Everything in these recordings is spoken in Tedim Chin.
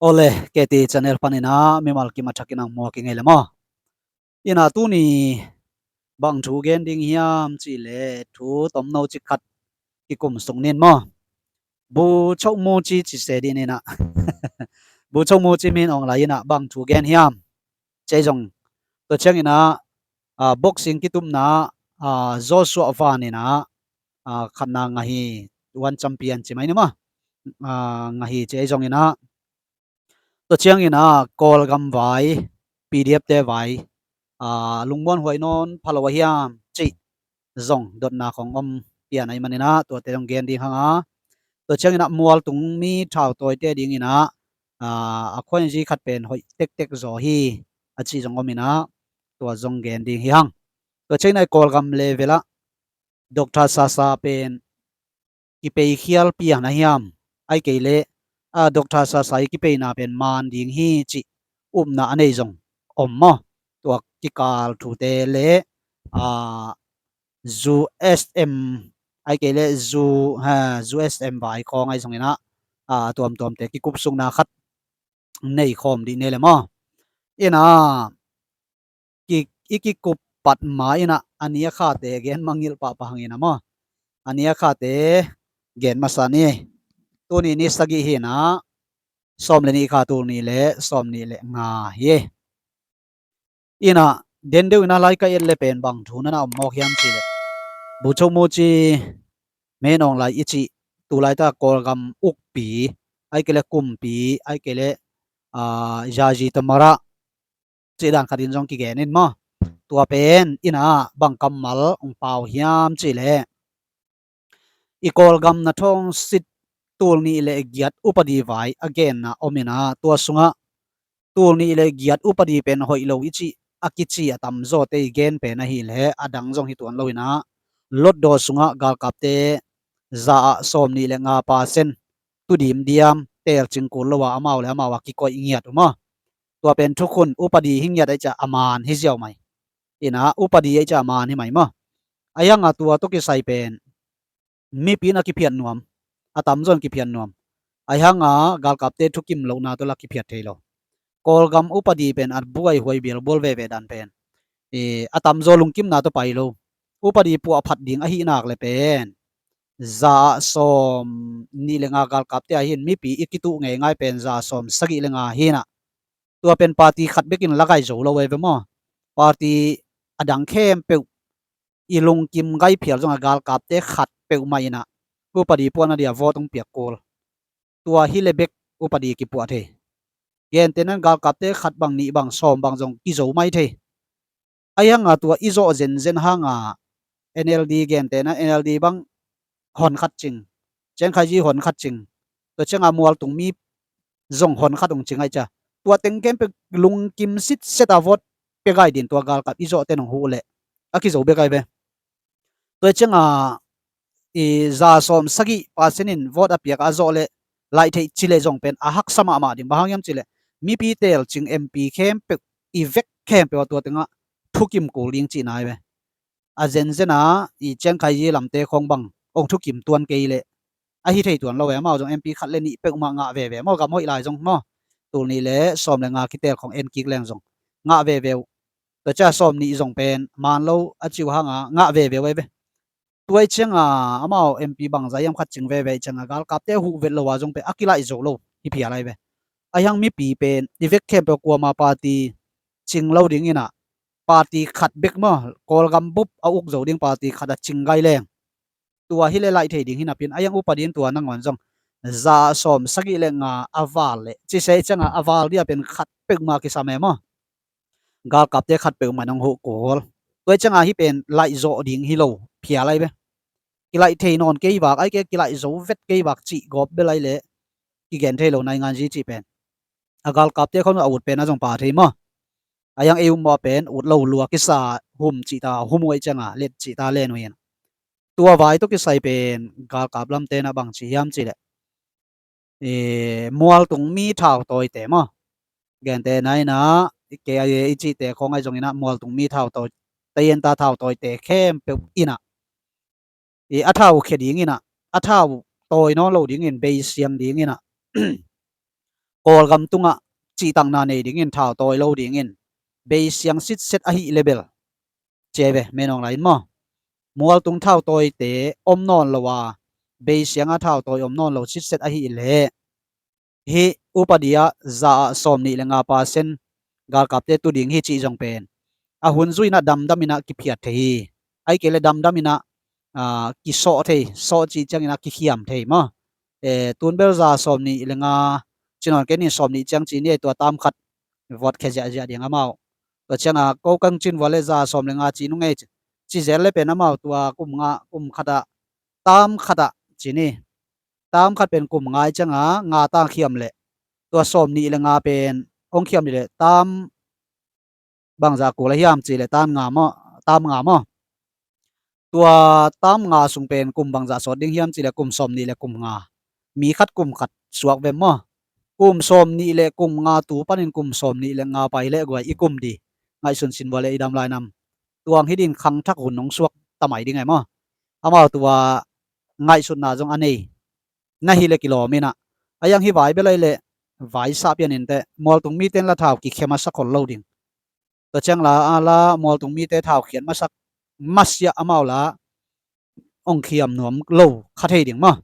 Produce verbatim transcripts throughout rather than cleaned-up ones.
Ole, K T channel panin ah mimal kim a thakin ang muak i ngei le maw? Ina tuni bang thu gen ding hiam cih leh thu tomno cik khat kikum suk ning maw? Bu Choh Mu Ci ci se dih ning ah. Bu Choh Mu Ci Min Aung Hlaing in ah bang thu gen hiam? Cei zong tua ciangin ah, ah, boxing kitupna, ah, Joshua Van in ah, ah, khatna ngah hi, one champion ci mai ni maw? Ah, ngah hi ci ei zongin ah. Tua ciangin ah Kawlgam vai, P D F te vai, ah, lungmuan huai nawn pha lo a hiam cih zong dotna khong om pian ahih manin ah tuate zong gen ding hang a. Tua ciangin ah mualtung mi thautawite dingin ah, ah, a khuainzi khat pen hoih tektek zaw hi a cih zong om in ah tua zong gen ding hi hang. Tua ciangin ah Kawlgam level ah Doctor Sasa pen kipeikhial pian a hiam, ahih kei leh, ah, Doctor Sasa i kipeina pen man ding hi cih upna a nei zong om maw? Tua kikal thute le, ah, U S M, ahih kei leh U, ha, U S M vai khawng ahi zongin ah, ah, tuamtuamte kikupsukna khat nei khawm dih ni le maw? Ina ki, i kikup pat ma in ah a ni a khate gen mangngilh pahpah hang in ah maw? A ni a khate gen masa ni. Tuni ni sagih hi in ah sawm le nih kha, tul nih le sawm nih le nga hi. Ina den deuh in ah lai ka et le pen bang thu na na om mawk hiam cih leh Bu Choh Mu Ci Min Aung Hlaing i cih tulaitak Kawlgam ukpi, ahih kei leh kumpi, ahih kei leh, ah, Yayi Tamara cih dan khatin zong kigen in maw? Tua pen in ah bang kammal ong pau hiam cih leh i Kawlgam na thawngsit tul nih le giat upadi vai a genna om in ah tua sungah tul nih le giat upadi pen hoih lo i cih a kici a tamzawte i gen pen ahih leh a dang zong hi tuan lo in ah Lotdaw sungah galkapte za ah sawm nih le nga percent tu dimdiam, teelcing kul lo a amau le amau a kikoih ngiat uh maw? Tua pen thukhun upadi hi ngiat ahih ciang a man hi ziau mai. Ina upadi ahih ciang a man hi mai maw? Ahi hang a tua tawh kisai pen mipi in a kiphiat nuam, a tamzaw in kiphiat nuam. Ahi hang a galkapte thukim lohna tawh la kiphiat thei lo. Kawlgam upadi pen a buaihuai bilbual veve dan pen, eh, a tamzaw lungkimna tawh pai lo. Upadi puahphat ding ahih nak le pen za ah sawm nih le nga galkapte ahi in mipi i kituh ngeingai pen za ah sawm sagih le nga hi in ah. Tua pen party khat bekin la gai zo lo ei ve maw? Party a dang khempeuh i lungkim gai phial zong a galkapte khat peuhmah in ah upadi puahna dia vote hong piak kul. Tua hi le bek upadi kipuah thei. Gentehna in galkapte khat bang, nih bang, sawm bang zong kizo mai thei. Ahi hang a tua i zawh zenzen hang a N L D gentehna in N L D bang hon khat cing, Chiang Kai-shek hon khat cing, tua ciang a mualtung mi zong hon khat hong cing ahih ciang tua teng khempeuh lungkim sitset a vote pia gai ding tua galkap i zawhte in hong huh leh a kizo bek ahi ve. Tua ciang a i za sawm sagih percent in vote a piak a zawh leh laih theih ci leh zong pen a haksa mahmah ding. Bang hang hiam cih leh mipi teelcing M P khempeuh i vek khempeuh a tua teng ah thukim kul ding cihna ahi ve. A zenzen a i Chiang Kai-shek lamte khawng bang hong thukim tuan kei leh ahi thei tuan lo e. Amau zong M P khat le nih peuhmah ngah veve maw, gam hoih lai zong maw? Tul nih le sawm le nga kiteel khawng en kik leng zong ngah veve uh. Tua ciang sawm nih zong pen man lo a ci uh hang a ngah veve uh ahi ve. Tua ahih ciang a amau M P bangzah hiam khat cing veve ahih ciang a galkapte huh vet lo a zong pen a kilaih zo lo hi phial ahi ve. Ahi hang mipi pen i vek khempeuh kuama party cing lo ding in ah party khat bek maw, Kawlgam bup a uk zo ding party khat a cing gai leng tua hi leh laih thei ding hi napi in, ahi hang upadi in tua nangawn zong za sawm sagih le nga a val leh ci se ahih ciang a a val dia pen khat peuhmah kisam e maw? Galkapte khat peuhmah in hong huh kul. Tua ahih ciang a hih pen laih zawh ding hi lo phial ahi ve. Kilaih thei nawn kei vak, ahih kei leh kilaih zo vet kei vak cih gawp bel ahi leh kigen thei lo nainganzi cih pen. A galkapte khawng a ut pen a zong pha thei maw? Ahi hang ei um mawh pen ut lo lua kisa, hum cih ta hum uh ahih ciang a let cih ta len uh hi in. Tua vai tawh kisai pen galkap lamte in ah bang ci hiam cih leh, eh, mualtung mi thautawite maw? Gentehna in ah K I A i cihte khawng ahi zongin ah mualtung mi thautawi, tayenta thautawite khempeuh in ah i a thau khia ding in ah, a thau tawi nawn lo ding in, beisiang ding in ah Kawlgam tungah cihtakna nei dingin, thau tawi lo dingin, beisiang sitset ahih leh bel, ci ai ve, menawng lai in maw, mualtung thau tawite om nawn lo a, beisianga thau tawi om nawn lo sitset ahih leh, hih upadi ah za ah sawmnih le nga percent galkapte tu ding hi cih zong pen a hun zui inah damdam inah kiphiat thei hi. Ahih kei leh damdam inah, aa, kisawh thei, sawh cih ciang inah kikhiam thei maw. E, tun bel za sawmnih le nga ci nawn kei ni, sawmnih ciang ci ni, tua tam khat vot khia ziahziah ding amau. Tua ciangah ko kang cin vua le za sawm le nga ci nung ei, ci zel le pen amau tua kum nga, kum khat ah tam khat ah ci ni. Tam khat pen kum nga i ciangah nga tang khiam leh, tua sawmnih le nga pen hong khiam ni leh tam bangzah kul a hiam ci leh tam nga maw, tam nga maw. Tua tam nga sung pen kum bangzah sawt ding hiam ci leh kum sawmnih le kum nga. Mi khat kum khat suak vem maw. Kum sawmnih le kum nga tu panin kum sawmnih le nga pai le guai i kum di. Ngaihsun sin vua le i dam lai nam. Tuang hi din khangthak hun hong suak tamai ding ai maw. Amau tua ngaihsutna zong a nei na hi le kilawm inah. A iang hi vai bel ai le vai sah pian inteh, mualtung mite in la thau kikhia masa khol lo ding. Tua ciang la a la mualtung mite thau khiat masak masiah amau la hong khiam nuam lo kha thei ding maw.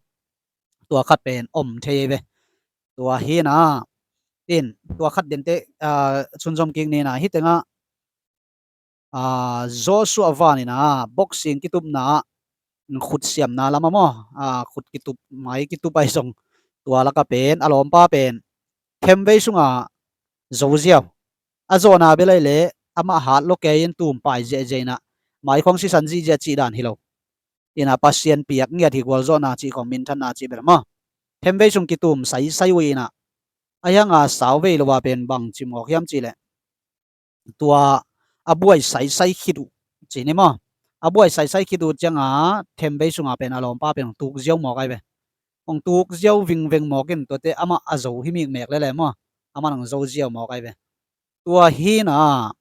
Tua khat pen om thei ve. Tua hi na in, tua khat dente, aa, sunzom kik ni na hi tengah, aa, Joshua Van inah boxing kitupna ah khut siamna lam ah maw, aa, khut kitup, mai kitup ai zong tua laka pen a lawmpa pen themvei sungah zo ziau. A zawhna bel ai le amah hat lo kei in tum pai ziahziah inah mai khong sisan zihziah cih dan hi lo. Inah Pasian piak ngiat hi gualzawhna cih khong minthanna cih bel maw. Themvei sung kitum saisai uh inah. A hianga sau vei lo a pen bang ci mawk hiam ci leh, tua a buai saisai khit uh ci ni maw. A buai saisai khit uh cianga themvei sunga pen a lawmpa pen hong tuk ziau mawk ai ve. Hong tuk ziau vingveng mawk in tuate amah a zo hi mikmek lele maw. Amah hong zo ziau mawk ai ve. Tua hi na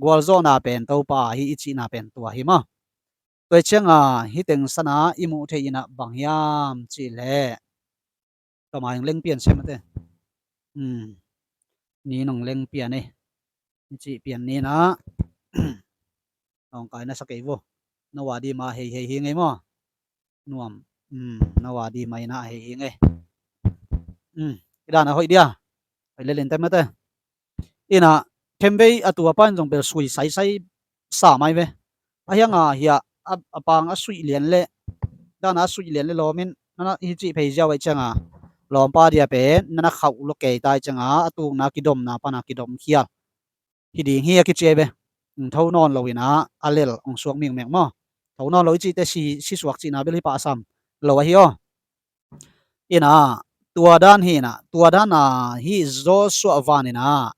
gualzawhna pen Topa hi i cihna pen tua hi maw. Tua hi cianga hi teng sana i muh thei inah bang hiam cih leh, tua mai hong leng pian sem ate. Hmm. Ni nong leng pian ei. Ni cih pian ni na. Hong kai na sa kei vo. Na wadi ma hei hei hi ngei maw. Nuam. Hmm. Na wadi ma ina hei hi ngei. Hmm. I dan a hoih dia. Hoih lelin tem ate. Inah themvei a tua pan zong bel sui saisai sa mai ve. A hianga hiah a, a pang a suih lian le, dana a suih lian le lawmin nana hi cih phei ziau ai cianga lawmpa dia pen nana khauh lo kei tai cianga a tukna kidomna pana kidom khial. Hi ding hi a kici ai ve. Tho nawn lo inah a lel hong suak mikmek maw. Tho nawn lo i cihte si, si suak cihna bel hi pah sam lo ahi aw. Inah tua dan hi inah, tua dana hi Joshua Van inah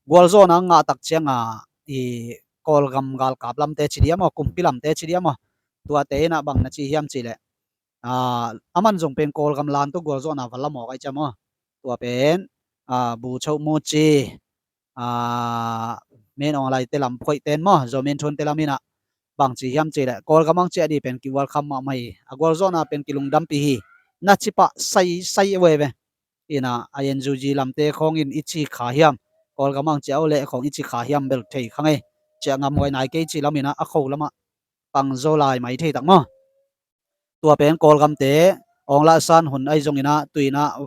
gualzawhna ngahtak cianga i Kawlgam galkap lamte ci dia maw, kumpi lamte ci dia maw. Tuate inah bang na ci hiam cih leh, aa, aman zong pen Kawlgam lan tu gualzawhna va la mawk ai cia maw. Tua pen, aa, Bu Cho Mu ci, aa, Min Aung Hlaing te lam phoih ten maw, Zo Min Thun te lam inah bang ci hiam cih leh Kawlgam ang ciah di pen ki-welcome mahmah hi. A gualzawhna pen kilungdampih hi. Na ci pah saisai ve ve. Inah a N U G lamte khawng in i ci kha hiam, Kawlgam ang ciah uh leh khawng i ci kha hiam bel thei kha ngei. Ciah ngam huai nai kei cih lam inah a kho lamah pang zo lai mai thei tak maw. Tua pen Kawlgamte Aung La San hun ai zong inah, tu inah,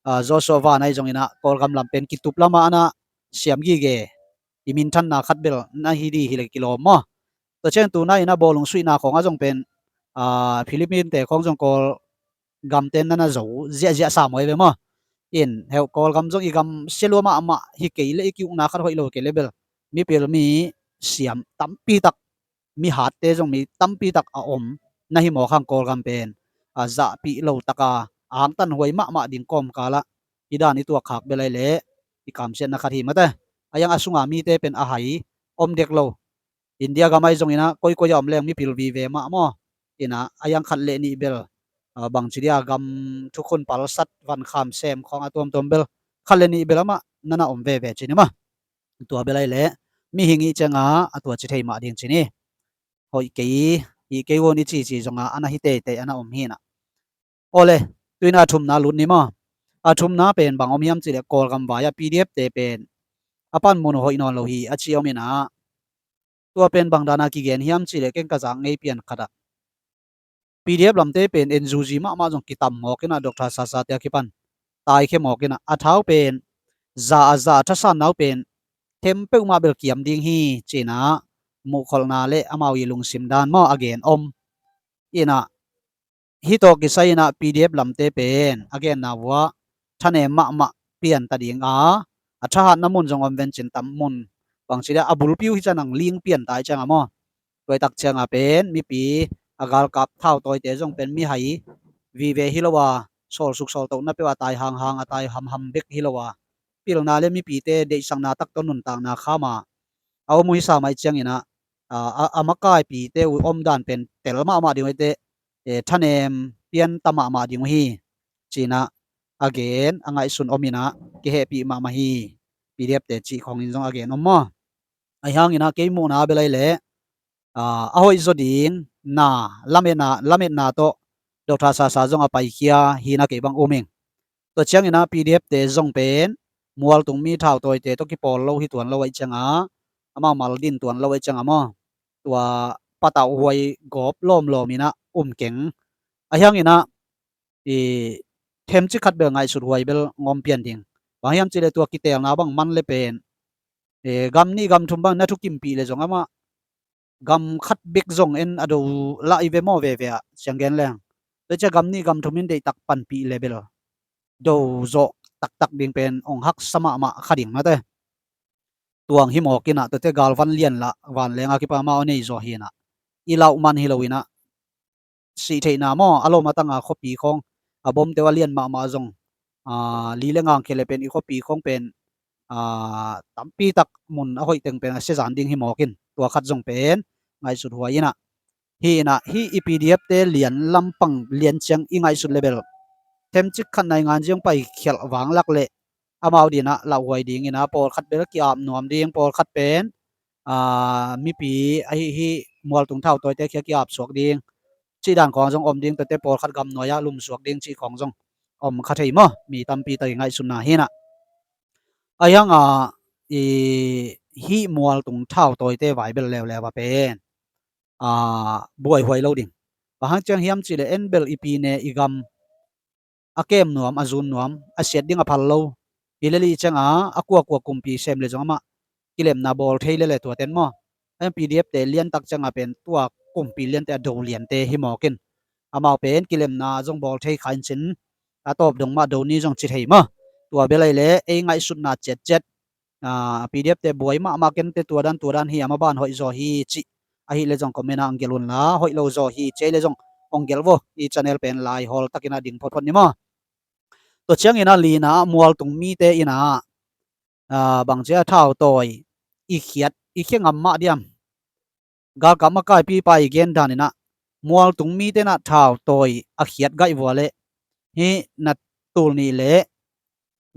aa, Joshua Van ai zong inah Kawlgam lam pen kitup lamah ana siam gige. I minthanna khat bel na hi di hi le kilawm maw. Tua ciang tu na inah bawlung suihna khawng a zong pen, aa, Philippine te khawng zong Kawlgamte nana zo ziahziah sa maw ai ve maw. In heuh Kawlgam zong i gam sia lua mahmah hi kei le i ki-ukna khat hoih lo kei le bel mipil mi siam tampi tak, mi hatte zong mi tampi tak a om na hi mawk hang Kawlgam pen, a, zahpih lo taka a hangtan huai mahmah ding kawmkalah i dan i tuakkhak bel ai leh i kamsiatna khat hi mate. A iang a sunga mite pen a hai om dek lo. India gam ai zong inah koikoi a om leng mipil vive mah maw. Inah a iang khat le nih bel, a, bang ci dia gam thukhun palsat vankham sem khawng a tuamtuam bel khat le nih bel amah nana om veve ci ni mah. Tua bel ai leh mihing i cianga a tua ci thei mah ding ci ni. Hoih kei, i kei won i cici zonga ana hi teitei ana om hi inah. Awle, tu inah thumna lut ni maw. A thumna pen bang om hiam cih leh Kawlgam vai ah P D F te pen a panmun uh hoih nawn lo hi a ci om in ah, tua pen bang dana kigen hiam cih leh keng ka zak ngei pian khat ah P D F lamte pen N U G mahmah zong kitam mawk in ah Doctor Sasa te a kipan taikhia mawk in ah a thau pen za a za a thasan nau pen them peuhmah bel kiam ding hi ci-in ah muhkholhna le amau i lungsim dan maw a gen om in ah, hih tawh kisai in ah P D F lamte pen a genna uh ah thanem mahmah pian ta ding a, a thahatna mun zong om vencin tam mun bangci dia a bulpi uh hi ciang ang ling pian ta hi ciang a maw. Tua i tak ciang a pen mipi a galkap thautawite zong pen mihai vive hi lo a, sawlsuk sawltohna peuh a tai hanghang a tai hamham bek hi lo a, pilna le mipite deihsakna tak tawh nuntakna kham a a om uh hi sam ahih ciangin ah, a, a, a makaipite uh omdan pen tel mahmah ding uh hi teh, eh, thanem pian ta mahmah ding uh hi ci-in ah a gen a ngaihsun om in ah kihehpih mahmah hi. P D F te cih khawngin zong a gen om maw. Ahi hangin ah kei muhna a bel ahih leh, a, a hoih zaw ding na lametna, lametna tawh Doctor Sasa zong a paikhia hi-in ah kei bang um ing. Tua ciangin ah P D F te zong pen mualtung mi thautawite tawh kipawl lo hi tuan lo ahih ciang a, amau mal din tuan lo ahih ciang a maw, tua patauh huai gawp lawmlawm in ah um keng. Ahi hangin ah i themcik khat bel ngaihsut huai bel ngawm pian ding. Bang hiam cih leh tua kiteelna bang man le pen, eh, gam nih gam thum bang na thukimpih le zong amah gam khat bek zong en a do lah i ve maw veve ah siang gen leng. Tua ciang gam nih gam thum in deihtak panpih le bel do zawh taktak ding pen ong haksa mahmah kha ding mate. Tuang hi mawk in ah tuate galvan lian lah vanleng a kipan amau a nei zaw hi in ah i lauh man hi lo in ah sih theihna maw, a lawm a tang a khuapi khawng, a bomte uh a lian mahmah zong, a, li le ngang khia le pen i khuapi khawng pen, a, tampi tak mun a hoih teng pen a sia zan ding hi mawk in, tua khat zong pen ngaihsut huai in ah. Hi in ah, hih i P D F te lian lampang lian ciang i ngaihsut le bel themcik khat naingan zong paikhialh vanglak leh amau din ah lauhuai ding in ah pawlkhat bel ki-ap nuam ding, pawlkhat pen, a, mipi ahi hih mualtung thautawite khia ki-ap suak ding cih dan khawng zong om ding, tuate pawlkhat gamnuai ah lumsuak ding cih khawng zong om kha thei maw, mi tampi tak i ngaihsutna hi in ah. Ahi hang a, i, hih mualtung thautawite vai bel leuleu a pen, a, buaihuai lo ding. Bang hang ciang hiam cih leh en bel i pi ne i gam a kem nuam, a zun nuam, a siat ding a phal lo. Hi le lih ciang a, a kuakua kumpi sem le zong amah kilemna bawl thei le le tua ten maw. Ahi hang P D F te lian tak ciang a pen tua kumpi liante a do liante hi mawk in. Amau pen kilemna zong bawl thei kha in cin, a tawp dong mah do ni zong ci thei maw. Tua bel ahih leh ei ngaihsutna ciatciat, a, P D F te buai mahmah kei te tua dan tua dan hi a, maban hoih zaw hi cih ahih leh zong comment ah ang gelh un la, hoih lo zaw hi ci ahih leh zong hong gelh vo. I channel pen lai hawl takin a ding photphot ni maw. Tua ciangin a lina ah mualtung mite in a, a, bangci a thautawi i khiat i khia ngam mah diam? Galkap makaipipa i gen dan in a mualtung mite in a thautawi a khiat gaih vua leh hih na tul nih le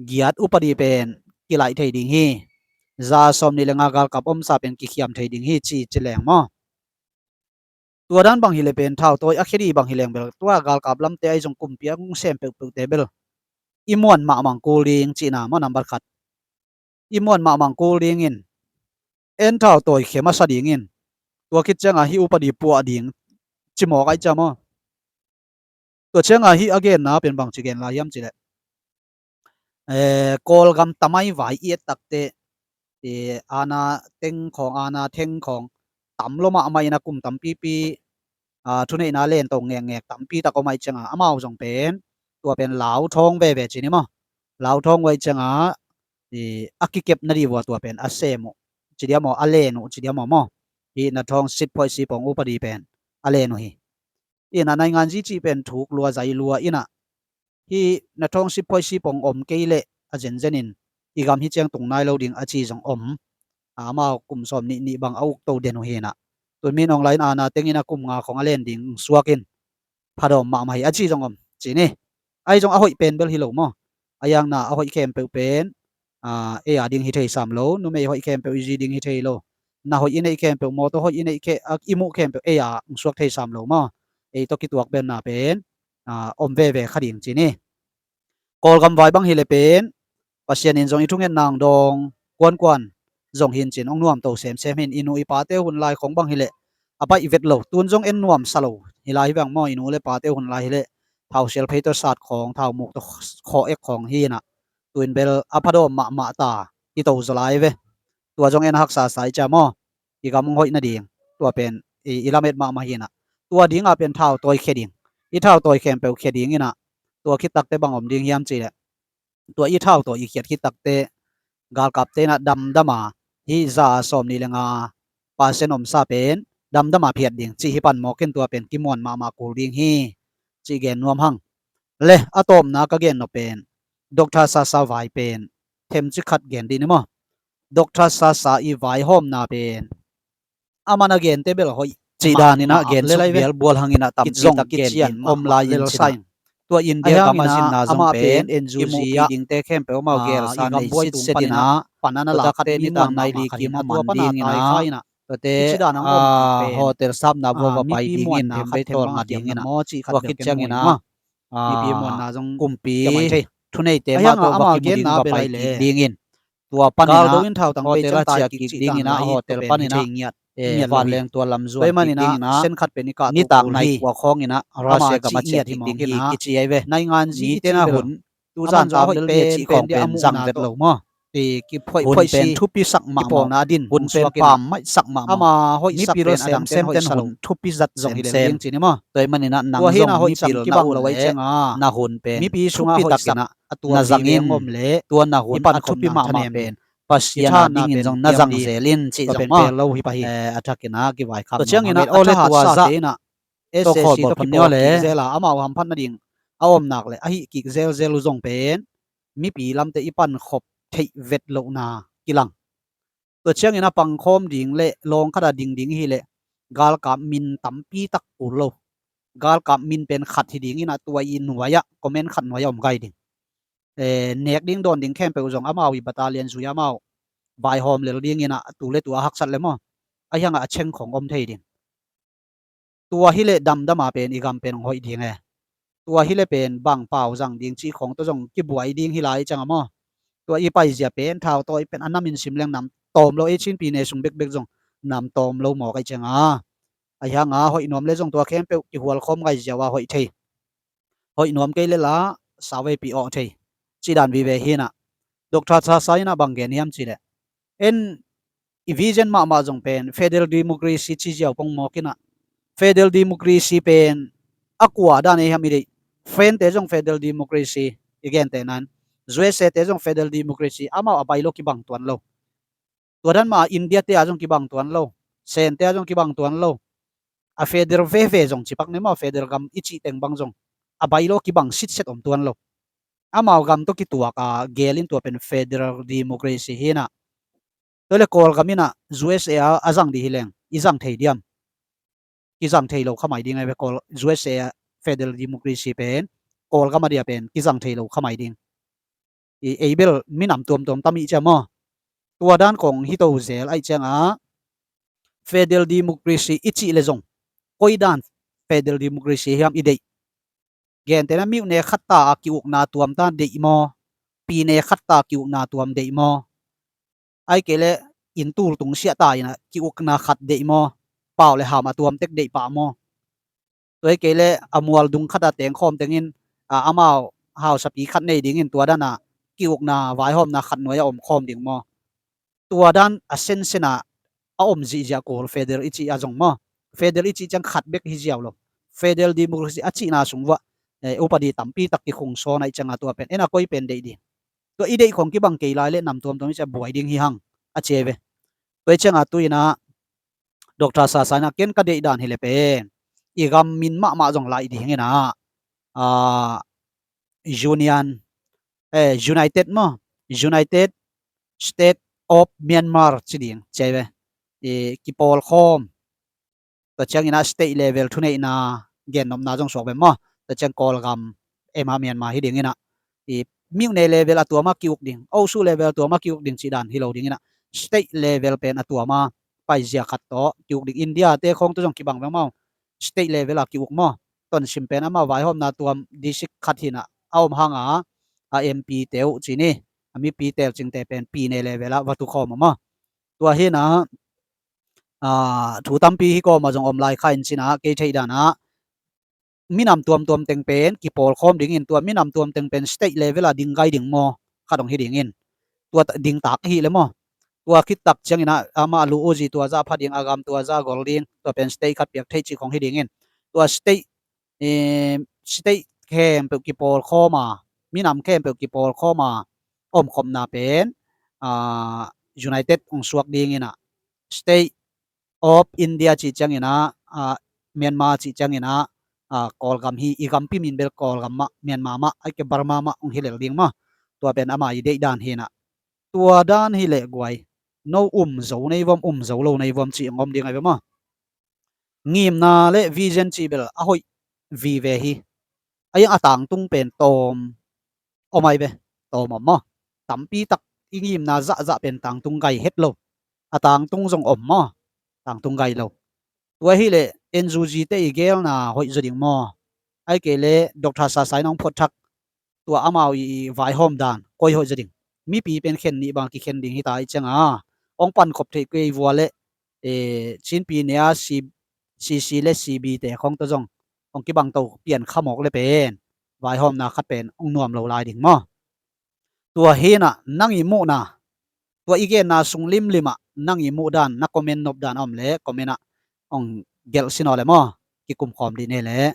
giat upadi pen kilaih thei ding hi. Za sawm nih le nga galkap omsa pen kikhiam thei ding hi ci, ci leng maw. Tua dan bang hi le pen thautawi a khia di bang hi leng bel tua galkap lamte ahi zong kumpi a hong sem peuhpeuhte bel i muan mahmah kul ding cihna maw, nambat khat. I muan mahmah kul dingin en thautawi khia masa dingin tua khit ciang a hih upadi puah ding ci mawk ahi ciang maw. Tua ciang a hih a genna pen bangci gen lai hiam cih leh, eh, Kawlgam tamai vai i et takte, eh, ana teng khawng, ana theng khawng tam lo mahmah in a kum tampipi, a, thuneihna len to ngekngek tampi tak om ahi ciang a, amau zong pen tua pen lauthawng veve ci ni maw. Lauthawng uh ahi ciang a, eh, a kikepna dih vua tua pen a sem uh ci diam aw, a len uh ci diam aw maw. Hih na thawng sip phoih sip ong upadi pen a len uh hi. Ina naingan zi cih pen thuk lua zai lua ina hih na thawng sip phoih sip ong om kei leh a zenzenin i gam hih ciang tung nai lo ding a ci zong om. Amau kum sawm nih nih bang a uk to den uh hi ina. Tun min ong lai in ana tengin a kum nga khong a len ding suakin phadawm mahmah hi a ci zong om ci ni. Ahi zong a hoih pen bel hi lo maw. A yangna a hoih khempeuh pen, a, ei a ding hi thei sam lo, numei hoih khempeuh i zi ding hi thei lo. Na hoih i neih khempeuh, mawtaw hoih i neih khe, a, i muh khempeuh ei a hong suak thei sam lo maw. Ei tawh kituak penna pen, a, om veve kha ding ci ni. Kawlgam vai bang hileh pen Pasian in zong i thungetna hong dawng kuankuan zong hi in cin, hong nuamto semsem hi in. I nu i pate hun lai khawng bang hileh a baih vet lo, tun zong en nuamsa lo hi lai hi veng maw. I nu le pate hun lai hileh thau sial phei tawh sat khawng, thau muk tawh khaw ek khawng hi in ah, tu in bel a phadawm mahmah ta, i to zaw lai ve. Tua zong en haksa sa i cia maw. I gam hong hoih nading, tua pen i, i lamet mahmah hi in ah, tua dingah pen thau tawi khia ding, i thau tawi khempeuh khia ding in ah, tua khit takte bang om ding hiam cih leh, tua i thau tawi i khiat khit takte galkapte in ah damdam a, hih za a sawm nih le nga percent omsa pen damdam a phiat ding cih hi pan mawk in, tua pen kimuan mahmah kul ding hi cih gen nuam hang. Le a tawpna ka gen nop pen Doctor Sasa vai pen themci khat gen dih ni maw. Doctor Sasa i vaihawmna pen a man a gente bel hoih cih dan in ah gen suk bial bual hang in ah, tampi tak gen ding om lai in cin ah, tua India gam a zinna zong pen i muhpih dingte khempeuh amau gelsa nei sitset in ah, tua tak khat nitak nai li kim a man ding in ah, tuate hotel sapna vua va pai ding in, themvei tawlnga ding in ah, tua khit ciangin ah kumpi thuneite mah tawh va kimu ding, va pai kik ding in, tua panin ah hotel a ciah kik ding in ah, hotel panin ah vanleng tua lam zuan kik ding in ah, nitak nai kua khawng in ah Russia gam a ciah kik ding hi kici ai ve. Mite na hun tuzan tau lel bia cih khawng pen zang vet lo maw. Hun pen thupi sak mahmah, hun pen pam maih sak mahmah. Mipil semsem ten hun thupi zat zong hi lel ding ci ni maw. Tua ahih manin ah nang zong mipil na uh leh na hun pen thupi takin ah na zang in, tua na hun a thupi mahmah pen Pasian a dingin zong na zang zel in cih zong maw. A thakin ah kivaikhak mahmah. Tua ciangin ah aw le tua zah tawh khawl bawl phot ni aw le, amau hamphat nading a om nak leh a hih kik zelzel uh zong pen mipi lamte i pankhop theih vet lohna kilang. Tua ciangin a pangkhawm ding le lawng khat a ding ding i hih leh galkap min tampi tak kul lo. Galkap min pen khat hi ding in ah, tua i nuai ah comment khat nuai ah om gai ding. Eh, nek ding dawn ding khempeuh zong amau i battalion zui ah amau vaihawm lel ding in ah, tu le tu a haksat le maw, a hiang ah a cheng khawng om thei ding. Tua hi leh damdam a pen i gam pen hong hoih ding e. Tua hi leh pen bang pau zang ding cih khawng tawh zong kibuai ding hi lai ciang a maw. Tua i paizia pen thau tawi pen a nam in sim leng nam tawm lo, ei Chin pi ne sung bekbek zong nam tawm lo mawk ai ciang a. A hiang a hoih nuam le zong tua khempeuh kihual khawm ngai ziau a hoih thei. Hoih nuam kei le la sau veipi awh thei. Cih dan vive hi in ah. Doctor Sasa in ah bang gen hiam cih leh, en i vision mahmah zong pen federal democracy ci ziau pong mawk in ah, federal democracy pen a kua dan ei hiam i deih. France te zong federal democracy i gente nan, U S A te zong federal democracy, amau a bailo kibang tuan lo. Tua dan mah India te a zong kibang tuan lo, Sen te a zong kibang tuan lo. A federal veve zong cipak ne maw, federal gam i cih teng bang zong a bailo kibang sitset om tuan lo. Amau gam tawh kituak a gel in tua pen federal democracy hi in ah. Tua le Kawlgam in ah U S A a zang dih hi leng i zang thei diam? Kizang thei lo kha mai ding ai ve. U S A federal democracy pen Kawlgam a dia pen kizang thei lo kha mai ding. I ei bel minam tuamtuam tam i cia maw. Tua dan kong hi to zel ai ciang a, federal democracy i cih le zong koi dan federal democracy hiam i deih? Gentehna miuh ne khat ta a ki-ukna tuam ta deih maw? Pi ne khat ta a ki-ukna tuam deih maw? Ai kei le inn tul tung siah ta in a ki-ukna khat deih maw? Pau le ham a tuam tek deih pah maw? Tua hi kei le a mual dung khat a tengkhawm tengin, a, amau hausapi khat nei dingin tua dan a ki-ukna vaihawmna khat nuai a omkhawm ding maw? Tua dan a sensen a a om zihziah kul federal i cih a zong maw? Federal i cih ciang khat bek hi ziau lo. Federal democracy a cihna sung vuah, eh, upadi tampi tak kikhung sawn ai ciang a tua pen en a koi pen deih ding. Tua i deih khong kibang kei lai le nam tuamtuam i cih a buai ding hi hang a ci ai ve. Tua i ciang a tu in a Doctor Sasa in a ken ka deih dan hi le pen i gam min mahmah zong laih ding in a, a, Union, eh, United maw, United State of Myanmar ci ding ci ai ve. I kipawlkhawm. Tua ciangin a state level thuneihna gennopna zong suak ve maw. Tua ciang Kawlgam ema Myanmar hi ding in a, i miuh ne level a tuam a ki-uk ding, osu level a tuam a ki-uk ding cih dan hi lo ding in a, state level pen a tuam a paizia khat tawh ki-uk ding. India te khawng tawh zong kibang ve maw. State level a ki-uk maw. Tonzang pen amau vaihawmna tuam district khat hi in a, a om hang a a M P te uh ci ni, a mipi telcingte pen P N A level ah va tukhawm uh maw. Tua hi inah, aa, thu tampi hi kawm ah zong om lai kha in ci inah, kei theih dan ah minam tuamtuam teng pen kipawlkhawm dingin, tua minam tuam teng pen state level ah ding gai ding maw, khat hong hi dingin. Tua ta-, ding tak hi le maw. Tua khit tak ciang inah amah lu uzi tua zah pha ding, a gam tua zah gol ding, tua pen state khat piak theih cih khong hi dingin. Tua state, eh, state khempeuh kipawlkhawm a, minam khempeuh kipawlkhawm a omkhopna pen, ah, United hong suak ding inah, State of India cih ciang inah, ah, Myanmar cih ciang inah, ah, Kawlgam hi, i gampi min bel Kawlgam mah, Myanmar mah, ahih kei leh Burma mah hong hi lel ding maw. Tua pen amah i deih dan hi inah. Tua dan hi leh guai, no um zo na hi vuam, um zo lo na hi vuam cih hong om ding ahi ve maw. Ngimna le vision cih bel a hoih vive hi. A iang a tangtung pen tawm om ahi ve, tawm om maw. Tampi tak i ngimna zahzah pen tangtung gai het lo. A tangtung zong om maw, tangtung gai lo. Tua hi leh N U G te i geelna hoih zaw ding maw. Ahih kei leh Doctor Sasai in hong phuat thak, tua amau i, i vaihawm dan koi hoih zaw ding. Mipi pen khen nih bang kikhen ding hi ta i ciang a, hong pankhop theih kei vua leh, eh, Chin P N A C, C C le C B te khong tawh zong hong kibang to pian kha mawk le pen vaihawmna khat pen hong nuam lo lai ding maw. Tua hi inah nang i muhna, tua i genna sung limlim ah nang i muh dan, na comment nop dan a om leh comment ah hong gelh sin aw le maw, kikum khawm dih ni leh.